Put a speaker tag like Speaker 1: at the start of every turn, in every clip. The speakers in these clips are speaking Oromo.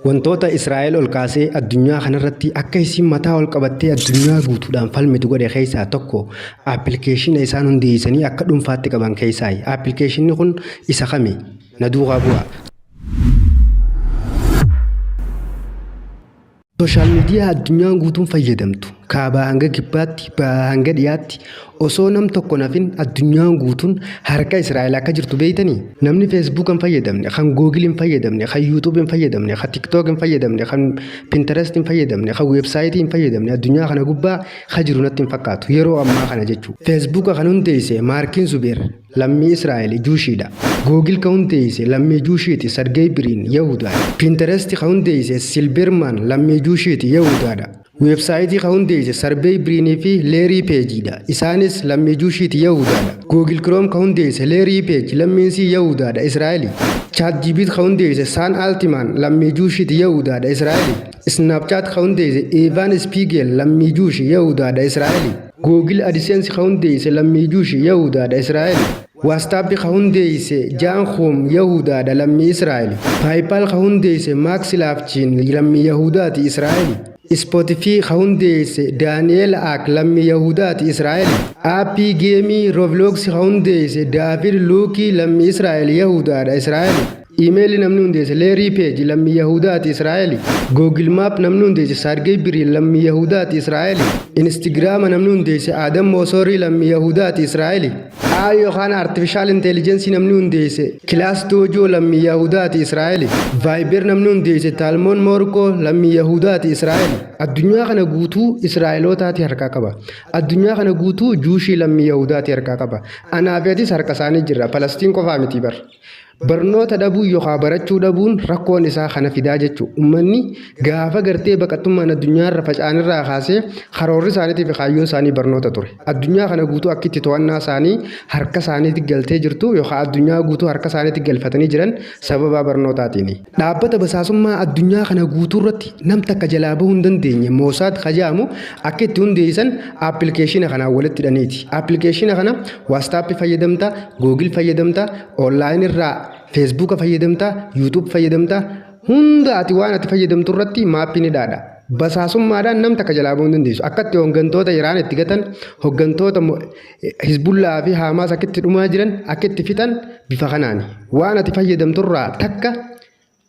Speaker 1: Wantoota Israa'el ol kaasee addunyaa kanarratti akka isiin mataa ol qabattee addunyaa guutuudhaan falmitu godhe keessaa tokko appilikeeshina isaan hundeessanii akka dhuunfaatti qaban keessaayi. Appilikeeshinni kun isa kami? Na duukaa bu'aa. Sooshaal miidiyaa addunyaan guutuun fayyadamtu kaabaa hanga kibbaatti, bahaa hanga dhiyaatti osoo nam tokko nafin addunyaan guutuun harka Israa'el akka jirtu beektanii? Namni Facebook hin fayyadamne, kan Google hin fayyadamne, kan YouTube hin fayyadamne, kan TikTok hin fayyadamne, kan Pinterest hin fayyadamne, kan weebsaayitii hin fayyadamne addunyaa kana gubbaa ka jiru natti hin fakkaatu yeroo ammaa kana jechuudha. Facebook kan hundeesse Maarkiin Zubeer lammii Israa'el Juushiidha. Google ka hundeesse lammii Juushiiti Sergey Brin Yahudaadha. Pinterest ka hundeesse Silberman lammii Juushiiti Yahudaadha. Weebsaayitii ka hundeesse Sergey Brin fi Larry Pageidha. Isaanis lammii Juushiiti Yahudaadha. Google Chrome ka hundeesse Larry Page lammiinsii Yahudaadha Israa'eli. ChatGPT ka hundeesse Sam Altman lammii Juushiiti Yahudaadha Israa'eli. Snapchat ka hundeesse Evan Spiegel lammii Juushi Yahudaadha Israa'eli. Google AdSense ka hundeesse lammii Juushi Yahudaadha Israa'eli. WhatsApp ka hundeesse Jan Koum Yahudaadha lammii Israa'eli. PayPal ka hundeesse Max Levchin lammii Yahudaati Israa'eli. Spotify ka hundeesse Daniel Ek lammii Yahudaati Israa'eli. Aappii geemii Roblox ka hundeesse David Luukii lammii Israa'el Yahudaadha Israa'eli. Iimeelii namni hundeesse Larry Page lammii Yahudaati Israa'eli. Google Map namni hundeesse Sergey Brin lammii Yahudaati Israa'eli. Instagram namni hundeesse Adam Mosseri lammii Yahudaati Israa'eli. AI yookaan Artificial Intelligence namni hundeesse Class Dojo lammii Yahudaati Israa'eli. Viber namni hundeesse Talmon Morko lammii Yahudaati Israa'eli. Addunyaa kana guutuu Israa'elootaati harkaa qaba. Addunyaa kana guutuu Juushii lammii Yahudaati harkaa qaba. Anaa fi atis harka isaanii jirra. Falastiin qofaa miti bar. Barnoota dhabuu yookaan barachuu dhabuun rakkoon isaa kana fidaa jechuudha. Uummanni gaafa gartee baqattummaan addunyaarra faca'anirraa kaasee karoorri isaaniitii fi kaayyoon isaanii barnoota ture. Addunyaa kana guutuu akka itti to'annaa isaanii harka isaaniitti galtee jirtu yookaan addunyaa guutuu harka isaaniitti galfatanii jiran sababa barnootaatiini. Dhaabbata basaasummaa addunyaa kana guutuu irratti nam takka jalaa bahuu hin dandeenye Moosaad kajaamu akka itti hundeessan appilikeeshina kanaan walitti hidhaniiti. Appilikeeshina kana WhatsApp fayyadamta, Google fayyadamta, online irraa Facebook fayyadamta, YouTube fayyadamta, hunda ati waan ati fayyadamtu irratti maappii ni dhaadha. Basaasummaadhaan nam takka jalaa bahuu hin dandeessu. Akka itti hooggantoota Iraan itti gatan, hooggantoota Hizbullaa fi Haamaas akka itti dhumaa jiran, akka itti fixan bifa kanaani. Waan ati fayyadamtu irraa takka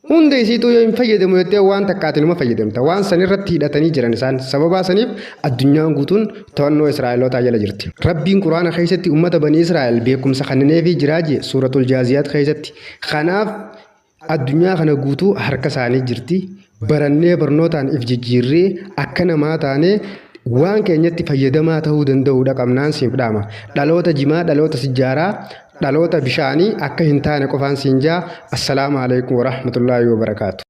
Speaker 1: hunda isiituu yoo hin fayyadamu jettee waan takka ati numa fayyadamta. Waan san irratti hidhatanii jiran isaan. Sababaa saniif addunyaan guutuun to'annoo Israa'elootaa jala jirti. Rabbiin Quraana keessatti uummata banii Israa'el beekumsa kenneefii jiraa jee suuratul Jaaziyaat keessatti. Kanaaf addunyaa kana guutuu harka isaanii jirti. Barannee barnootaan if jijjiirree akka namaa taanee waan keenyatti fayyadamaa ta'uu danda'uudha qabnaan siif dhaama. Dhaloota jimaa, dhaloota sijjaaraa, dhaloota bishaanii akka hin taane qofaan siin jaa. Assalaamu alaikum warahmatullaahi wabarakaatu.